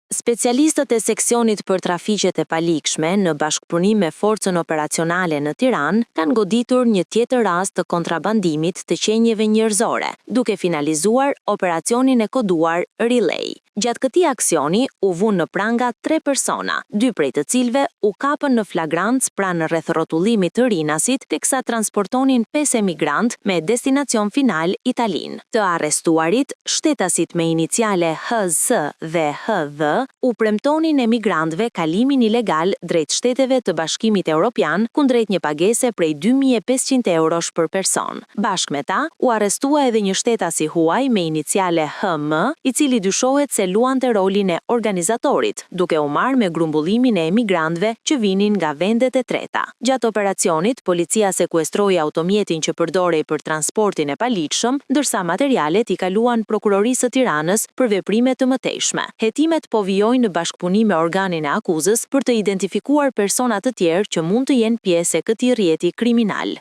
Specialistët e seksionit për trafiqet e paligjshme në bashkëpunim me Forcën Operacionale në Tiranë kanë goditur një tjetër rast të kontrabandimit të qenieve njerëzore, duke finalizuar operacionin e koduar Relay. Gjatë këtij aksioni u vunë në pranga tre persona, dy prej të cilëve u kapën në flagrancë pranë rrethrrotullimit të Rinasit teksa transportonin pesë emigrantë me destinacion final Italinë. Të arrestuarit, shtetasit me iniciale HS dhe HV, u premtonin emigrantëve kalimin ilegal drejt shteteve të Bashkimit Evropian kundrejt një pagese prej 2500 eurosh për person. Bashkë me ta, u arrestua edhe një shtetas i huaj me iniciale HM, i cili dyshohet se luante rolin e organizatorit, duke u marrë me grumbullimin e emigrantëve që vinin nga vendet e treta. Gjatë operacionit, policia sekuestroi automjetin që përdorej për transportin e paligjshëm, ndërsa materialet i kaluan prokurorisë së Tiranës për veprime të mëtejshme. Hetimet po vijojnë në bashkëpunim me organin e akuzës për të identifikuar persona të tjerë që mund të jenë pjesë e këtij rrjeti kriminal.